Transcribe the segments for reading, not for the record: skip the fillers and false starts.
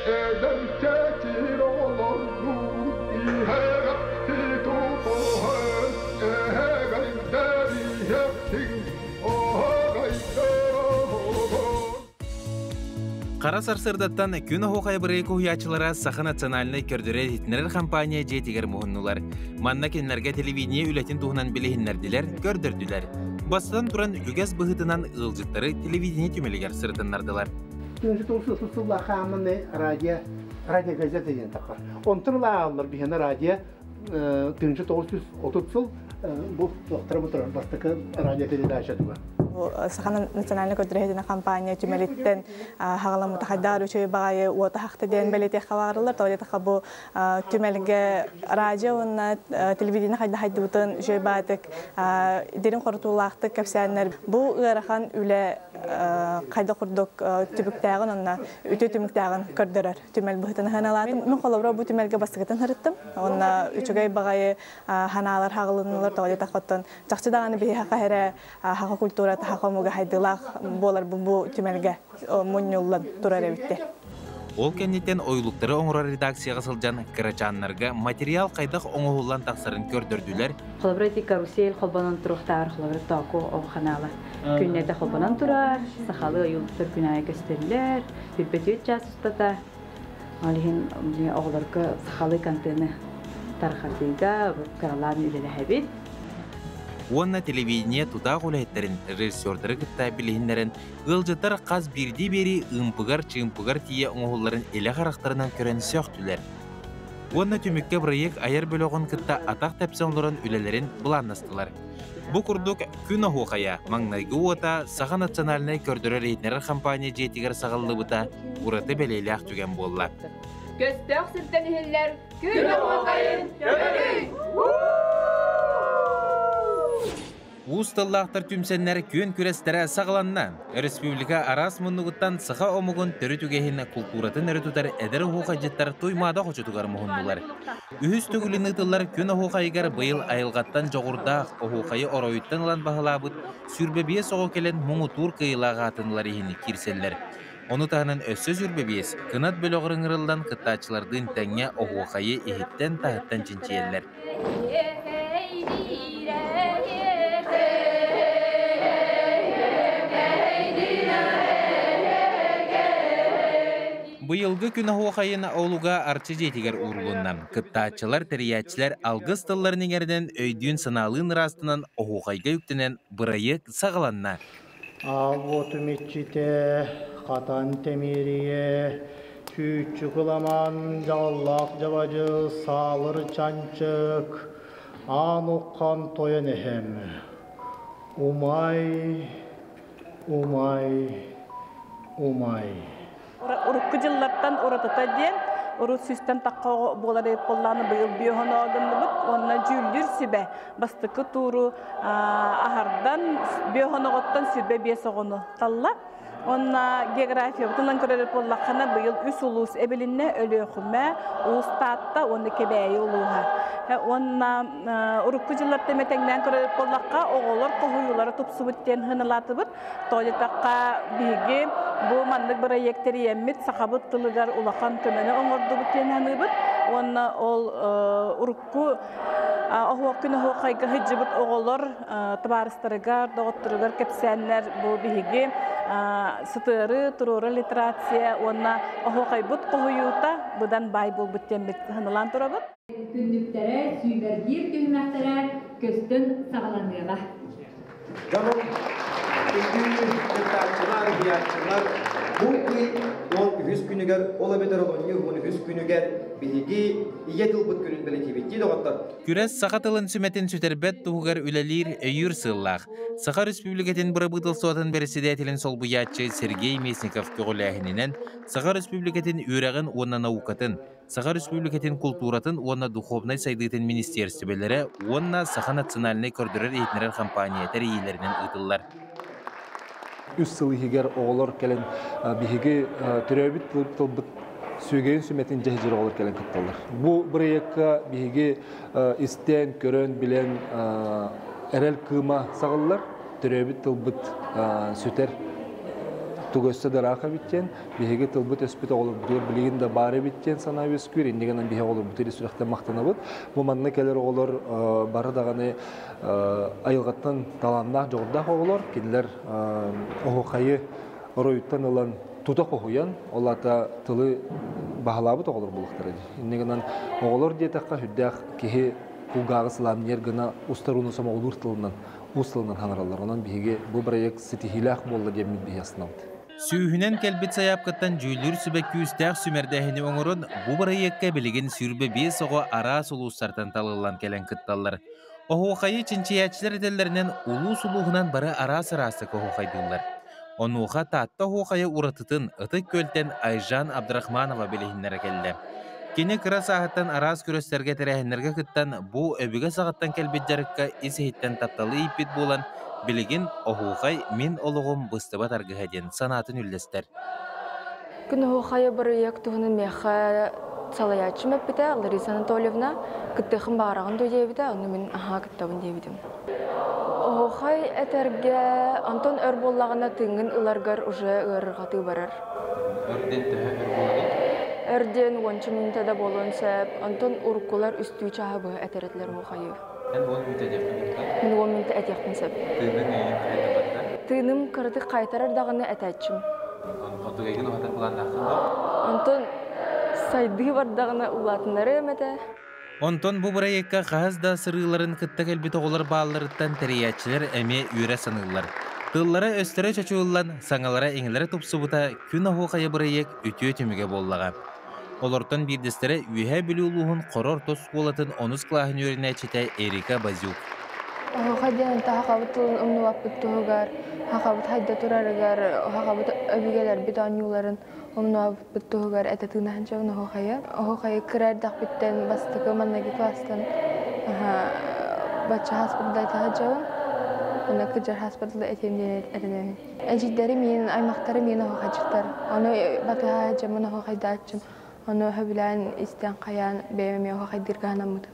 Хара сарсыардаттан күн оһуохай бырайык уһуйааччылара Саха национальнай көрдөрөр-иһитиннэрэр компания дьиэтигэр муһуннулар. Манна кинилэргэ телевидение үлэтин туһунан билиһиннэрдилэр, көрдөрдүлэр. Бастатан туран, үгэс быһыытынан ыалдьыттары телевидение түмэлигэр сырытыннардылар. Сыллаахааманы радио радиогазета диэн тахар. Онтон ылааллар биһиэнэ радио 1930 сыл бу туохтара бу турар бастакы радиопередача туга. Саха национальнай көрдөрөһүтүнэ компания түмэлиттэн хаҕаламмыта хайдаар үчүгэй баҕайы уота хахта диэн бэлиэтиэххэ баҕарыллар. Тоҕо диэтэххэ бу түмэлгэ радио уонна телевидение хайда хайдыбытын үчүгэй баҕайытык дириҥ хорутуулаахтык кэпсээннэр бу ыарахан үлэ хайда курдук түбүктээҕин уонна үтүө түмүктээҕин көрдөрөр түмэл быһыытынан ханалаатым. Мин холобура бу түмэлгэ бастакытын сырыттым. Уонна үчүгэй баҕайы ханаалар хаҕылыннылар тоҕо диэтэххэ чахчы даҕаны биһиэхэ эрэ хаха культурата хаха омуга хайдылаах буолар бу түмэлгэ мунньуллан турар эбиттэр. Ол кэнниттэн ойулуктары оҥорор редакцияҕа сылдьан кырачааннарга материал хайдах оҥоһуллан тахсарын көрдөрдүлэр. Холобура ити карусель холбонон туруохтааҕар холобура тооку оҕо ханаала күннэтэ холбонон турар, сахалыы ойуулуктар күн аайы көстөллөр, бүппэтүөт чаас устата. Ол иһин оҕолорго сахалыы контены тарҕатыыга кыралаан үлэлэһэбит. Уонна телевидение тутаах үлэһиттэрин режиссердары кытта билиһиннэрэн, ыалдьыттар хас биирдии биэрии ымпыгар-чыымпыгар тиийэ оҥоһулларын илэ харахтарынан көрөн сөхтүлэр. Уонна түмүккэ бырайыак айар бөлөҕүн кытта атах тэпсэн олорон үлэлэрин былааннастылар. Бу курдук Күн оһуохайа маҥнайгы уота Саха национальнай көрдөрөр-иһитиннэрэр компания дьиэтигэр саҕыллыбыта ураты бэлиэлээх түгэн буолла. Көстөөх сиртэн иһиллэр Күн оһуохайын көрүҥ! Уус тыллаахтар түмсэннэр күөн күрэстэрэ саҕаланна. Республика араас муннугуттан саха омугун төрүт үгэһин, култууратын өрө тутар эдэр оһуохайдьыттар Туймаада хочотугар муһуннулар. Үһүс төгүлүн ыытыллар күн оһуохайыгар быйыл айылҕаттан дьоҕурдаах оһуохайы оройуттан ылан баһылаабыт 25 оҕо кэлэн муҥутуур кыайыылаах аатын ылар иһин киирсэллэр. Ону таһынан өссө 25 кынат бөлөҕөр ыҥырыллан кыттааччылардыын тэҥҥэ оһуохайы иһиттэн-таһыттан чинчийэллэр. Быйылгы күн оһуохайын олуга Арчы дьиэтигэр уурулунна. Кыттааччылар, тэрийээччилэр алгыс тылларын иҥэринэн, өйдүүн-санаалыын ыраастанан оһуохайга үктэнэн бырайыак саҕаланна. Аал уотум иччитэ, хатан тэмиэрийэ, чүүччү кыламан, дьаҕыллаах дьабадьы, саалыр чанчык, аан уххан тойон эһэм. Умай, умай, умай. Урукку дьыллартан уратыта диэн урут сүүстэн тахха буолар буоллаҕына быйыл биоһоно гынныбыт уонна дьүүллүүр сүбэ бастакы тууру аһардан биоһоноҕоттон сүбэ биэс оҕону талла. Онна географиябытынан көрөр буоллаххына быйыл үс улуус эбилиннэ Өлүөхүмэ, Уус Таатта уонна Кэбээйи улууһа. Уонна урукку дьыллартан тэҥнээн көрөр буоллахха оҕолор хоһуйуулара тупсубут диэн сыаналаатыбыт. Тоҕо диэтэххэ, биһиги бу маннык бырайыак тэрийэммит сахабыт тылыгар улахан көмөнү оҥордубут диэн саныыбыт. Уонна ол урукку оһуох күн оһуохайга сылдьыбыт оҕолор табаарыстарыгар, доҕотторугар кэпсээннэр бу биһиги сытыары, туруору литерация уонна оһуохайбыт хоһуйуута быдан баай буолбут диэммит сыаналаан турабыт. Күннүктэрэ, сүүмэрдиир түһүмэхтэрэ көстөн саҕаланыаҕа. Дьонум, күндү кыттааччылар, уһуйааччылар, бу ый 13 күнүгэр, ол эбэтэр олунньу 13 күнүгэр биһиги Ийэ тылбыт күнүн бэлиэтиибит дии доҕоттор. Күрэс саха тылын сүмэтин сүтэрбэт туһугар үлэлиир, өйүүр сыаллаах. Саха Республикатын бырабыыталыстыбатын бэрэссэдээтэлин солбуйааччы Сергей Местников көҕүлээһининэн Саха Республикатын үөрэҕин уонна наукатын, Саха Республикатын култууратын уонна духовнай сайдыытын министиэристибэлэрэ уонна Саха национальнай көрдөрөр-иһитиннэрэр компания тэрийиилэринэн ыытыллар. Үс сыл иһигэр оҕолор кэлэн биһиги төрөөбүт тылбыт сүөгэйин сүмэтин дьэһдьир оҕолор кэлэн кытталлар. Бу бырайыакка биһиги истэн, көрөн, билэн эрэл кыыма саҕыллар, төрөөбүт тылбыт сүтэр Тугу өссө да ыраах эбит диэн, биһиги тылбыт-өспүт оҕолорбутугар билигин да баар эбит диэн санаа үөскүүр. Инньэ гынан биһиги оҕолорбутугар сүрэхтэн махтанабыт. Бу манна кэлэр оҕолор бары даҕаны айылҕаттан талааннаах, дьоҕурдаах оҕолор. Кинилэр оһуохайы оройуттан ылан тута хоһуйан, ол аата тылы баһылаабыт оҕолор буолуохтара дии. Инньэ гынан оҕолор диэтэххэ сүрдээх киһи кулгааҕы сылаамньыйар гына устар ууну сомоҕолуур тылынан, уус тылынан хаҥараллар. Онон биһиги бу бырайыак ситиһиилээх буолла диэммит биһи астынабыт. Сүүһүнэн кэлбит сайаапкаттан дьүүллүүр сүбэ күүстээх сүмэрдээһини оҥорон, бу бырайыакка билигин 25 оҕо араас улуустартан талыллан кэлэн кытталлар. Оһуохайы чинчийээччилэр этэллэринэн, улуус улууһунан бары араас-араастык оһуохайдыыллар. Онуоха Таатта оһуохайа уратытын Ытык Күөлтэн Айжан Абдрахманова билиһиннэрэ кэллэ. Кини кыра сааһыттан араас күрэстэргэ тэрээһиннэргэ кыттан, бу өбүгэ саҕаттан кэлбит дьарыкка ис-иһиттэн тапталы ииппит буолан, билигин оһуохай мин олоҕум быстыбат аргыһа диэн санаатын үллэстэр. Күн оһуохайа бырайыак туһунан миэхэ салайааччым эппитэ Лариса Анатольевна кыттыахын баҕараҕын дуо диэбитэ, онно мин аһаа кыттабын диэбитим. Оһуохай этэргэ онтон өр буоллаҕына тыыҥҥын ыларгар уже ыарырҕатыы барар. Өр диэн төһө өр буоларый? Өр диэн уонча мүнүүтэ да буолуон сөп. Онтон уруккулар үстүү чааһы быһа этэр этилэр оһуохайы. Эн уон мүнүүтэ этиэххин сөп Мин уон мүнүүтэ этиэхпин сөп. Тыыныҥ эйигин хайдабат да? Тыыным кыратык хайтарар даҕаны этээччим. Онтугайгын уһатар былааннааххын дуо? Онтон сайдыы бардаҕына улаатыннарыам этэ. Онтон бу бырайыакка хаһыс да сырыыларын кытта кэлбит оҕолор баалларыттан тэрийээччилэр эмиэ үөрэ саныыллар. Тыллара-өстөрө чочуллан, саҥалара-иҥэлэрэ тупсубута күн оһуохайа бырайыак үтүө түмүгэ буоллаҕа. Олортон биирдэстэрэ Үөһээ Бүлүү улууһун Хоро орто оскуолатын онус кылааһын үөрэнээччитэ Эрика Базюк. Оһуохай диэн сахабыт тылын умнубаппыт туһугар, сахабыт хайда турарыгар, сахабыт өбүгэлэрбит оонньууларын умнубаппыт туһугар этэ тыынаһын дьон оһуохайы. Оһуохайы кыра эрдэхпиттэн бастакы манныгы класстан бачча хаспытыда этэ Онно кыдьар хаспытыда этиэм диэн эрэнэбин. Эдьиийдэрим миин, аймахтарым миин оһуохайдьыттар. Ону батыһа дьоммун оһуохайдааччым. Ону сөбүлээн истэн хайаан бэйэм эмиэ оһуохайдыырга санаммытым.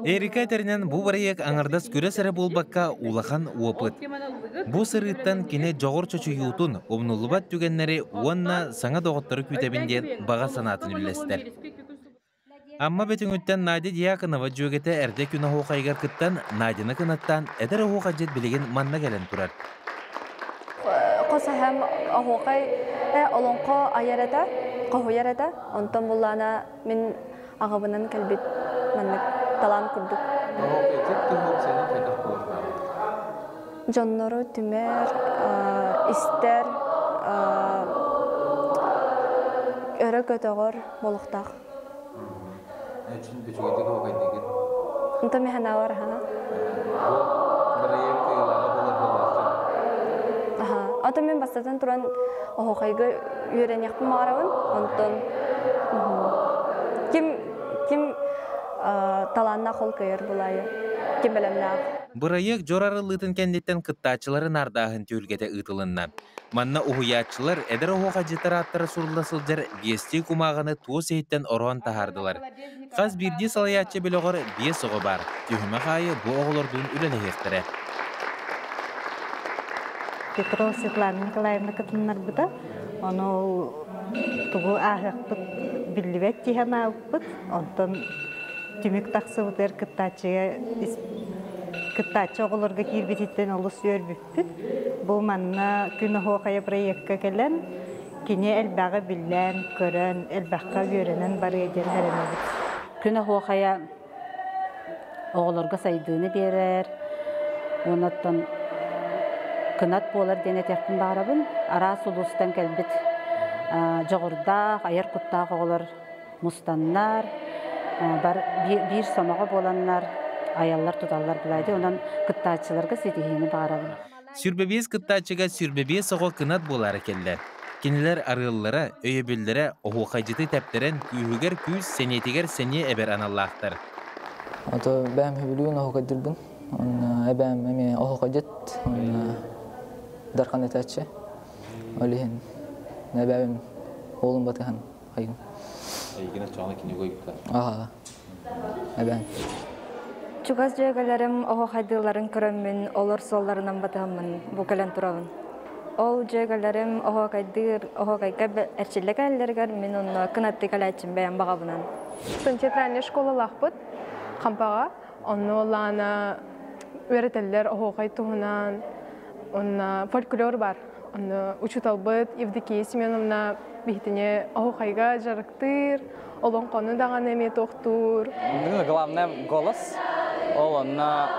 Эрика этэринэн, бу бырайыак аҥардас күрэс эрэ буолбакка, улахан опыт. Бу сырыыттан кини дьоҕур чочуйуутун, умнуллубат түгэннэри уонна саҥа доҕоттору күүтэбин диэн баҕа санаатын үллэстэр. Амма Бөтүҥүттэн Надя Дьяконова дьүөгэтэ эрдэ күн оһуохайыгар кыттан, Надяны кынаттаан эдэр оһуохайдьыт билигин манна кэлэн турар. Хос эһэм оһуохай олоҥхо айар этэ, хоһуйар этэ. Онтон буллаана мин аҕабынан кэлбит маннык талаан курдук. Дьоннору түмэр, истэр, өрө көтөҕөр болохтаах. Үчүгэйдик оһуохайдыгын? Онтон мин санаабар аха. Бу бырайыак кыайыылааҕа буолар буоллаххын? Аха. Ото мин бастатан туран оһуохайга үөрэниэхпин баҕарабын. Онтон ким ким талааннаах ол кыайар булаайы. Ким бэлэмнээх. Бырайыак дьор арыллыытын кэнниттэн кыттааччылары наардааһын түһүлгэтэ ыытылынна. Манна уһуйааччылар эдэр оһуохайдьыттар ааттара сурулла сылдьар биэстии кумааҕыны туос иһиттэн ороон таһаардылар. Хас биирдии салайааччы бөлөҕөр биэс оҕо баар. Түһүмэх аайы бу оҕолордуун үлэлэһиэхтэрэ. Петрова Светлана Николаевна кытыннарбыта. Ону ол тугу ааһыахпыт биллибэт дии санаабыппыт. Онтон түмүк тахсыбытыгар кыттааччыга кыттааччы оҕолорго киирбититтэн олус үөрбүппүт. Бу манна Күн оһуохайа проекка кэлэн кини элбэҕи биллэн, көрөн, элбэххэ үөрэнэн барыа диэн эрэнэбит. Күн оһуохайа оҕолорго сайдыыны биэрэр, уоннаттан кынат буолар диэн этиэхпин баҕарабын. Араас улуустан кэлбит дьоҕурдаах, айар куттаах оҕолор мустаннар, бар биир сомоҕо буоланнар айаллар-туталлар былаайды. Онон кыттааччыларга ситиһиини баҕарабын. 25 кыттааччыга 25 оҕо кынат буолаары кэллэ. Кинилэр арыаллара, өйөбүллэрэ оһуохайдьыты тэптэрэн күүһүгэр күүс, сэниэтигэр сэниэ эбэр аналлаахтар. Ото бэйэм сөбүлүүн оһуохайдыырбын. Уонна эбээм эмиэ оһуохайдьыт, уонна Дархан этээччи. Ол иһин эбээбим уолум батыһан хайым. Эйигин оччоҕуна кини угуйбута. Аха. Эбээм. Чугас дьүөгэлэрим оһуохайдыылларын көрөммүн, олор суолларынан батыһаммын бу кэлэн турабын. Ол дьүөгэлэрим оһуокайдыыр, оһуокайга эрчиллэ кэлэллэригэр мин онно кынаттыы кэлээччим бэйэм баҕабынан. Театральнай школалаахпыт Хампаҕа. Онно Лана үөрэтэллэр оһуокай туһунан, онно фольклор бар. Онно учууталбыт Евдокия Семеновна биһитини оһуохайга дьарыктыыр, олоҥхону даҕаны эмиэ туохтуур. Главное голос. Ол онно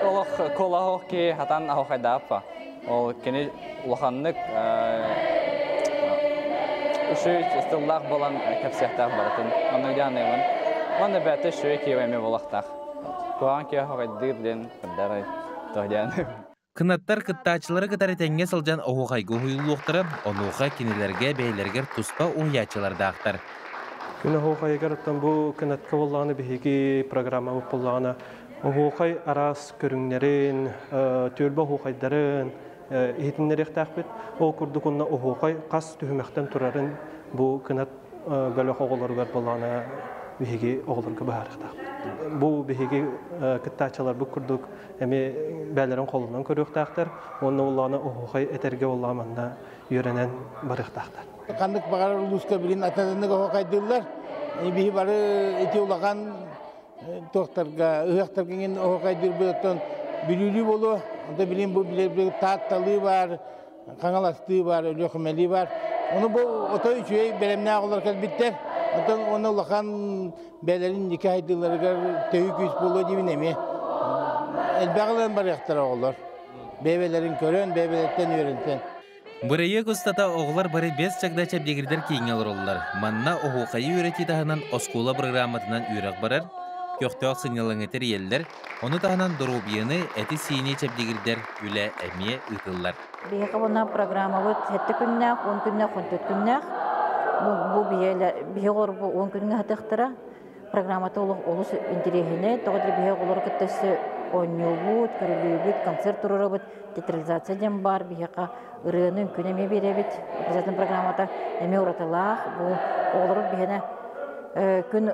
олох колоһох ки хатан оһуохайдааппа. Ол кини улаханнык үчүгэй тыллаах буолан кэпсиэхтээх барытын. Онно дианыыбын. Уонна бэйэтэ үчүгэй киһи эмиэ буолуохтаах. Куһаҕан киһи оһуохайдыыр диэн кырдьаҕай туох дианыыбын. Кынаттар кыттааччылары кытары тэҥҥэ сылдьан оһуохайга уһуйуллуохтара, онуоха кинилэргэ бэйэлэригэр туспа уһуйааччылардаахтар. Күн оһуохайыгар оттон бу кынатка буоллаҕына биһиги программабыт буоллаҕына оһуохай араас көрүҥнэрин, түөлбэ оһуохайдарын иһитиннэриэхтээхпит. Ол курдук онно оһуохай хас түһүмэхтэн турарын бу кынат бөлөх оҕолоругар буоллаҕына биһиги оҕолорго быһаарыахтаахпыт. Бу биһиги кыттааччыларбыт курдук эмиэ бээлэрин холунан көрүөхтээхтэр уонна буоллаҕына оһуохай этэргэ буоллаҕа манна үөрэнэн барыахтаахтар. Ханнык баҕарар улууска билин атын-атыннык оһуохайдыыллар. Биһи бары ити улахан туохтарга, ыһыахтарга иҥин оһуохайдыырбыт оттон бүлүүлүү буолуо. Онто билин бу билэр Таатталыы баар, Хаҥаластыы баар, Өлүөхүмэлии баар. Ону бу отой үчүгэй бэлэмнээх оҕолор кэлбиттэр. Оттон уонна улахан бэйэлэрин инники сайдыыларыгар төһүү күүс буолуо диибин эмиэ. Элбэх ылан барыахтара оҕолор. Бэйэлэрин көрөн, бэйэлэриттэн үөрэнсэн. Бырайыак устата оҕолор бары бэс чагда чэбдигирдэр кииҥҥэ олороллор. Манна оһуохайы үөрэтии таһынан оскуола бырагырааматынан үөрэх барар, көхтөөх сынньалаҥы тэрийэллэр, ону таһынан доруобуйаны, эти-сиини чэбдигирдэр үлэ эмиэ ыытыллар. Биһиэхэ уонна программабыт сэттэ күннээх, 10 күннээх, 14 күннээх. Бу биһи оҕолор бу 10 күҥҥэ сатыахтара. Программата олус интэриэһинэй. Тоҕо диэн биһи оҕолору кытта өссө оонньуубут, көрүлүүбүт, концерт туруорабыт. Театрализация диэн баар биһиэхэ ырыаны, үҥкүүнү эмиэ биэрэбит. Обязательно программата эмиэ уратылаах. Бу оҕолорбут биһиэнэ күн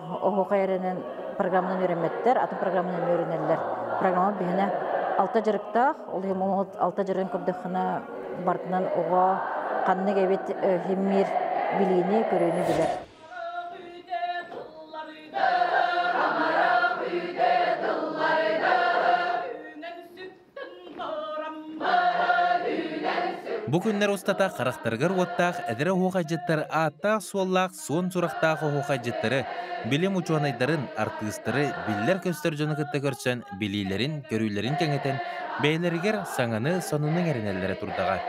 оһуохай эрэнэн программанан үөрэммэттэр, атын программанан эмиэ үөрэнэллэр. Программа биһиэнэ алта дьарыктаах, ол иһин алта дьарыгын көрдөххүнэ бардынан оҕо ханнык эбит химмиир билиини, көрүүнү билэр. Бу күннэр устата харахтарыгар уоттаах эдэр оһуохайдьыттар ааттаах-суоллаах суон сурахтаах оһуохайдьыттары, билим учуонайдарын, артыыстары, биллэр-көстөр дьону кытта көрсөн билиилэрин-көрүүлэрин кэҥэтэн, бэйэлэригэр саҥаны, сонуну иҥэринэллэрэ турдаҕа.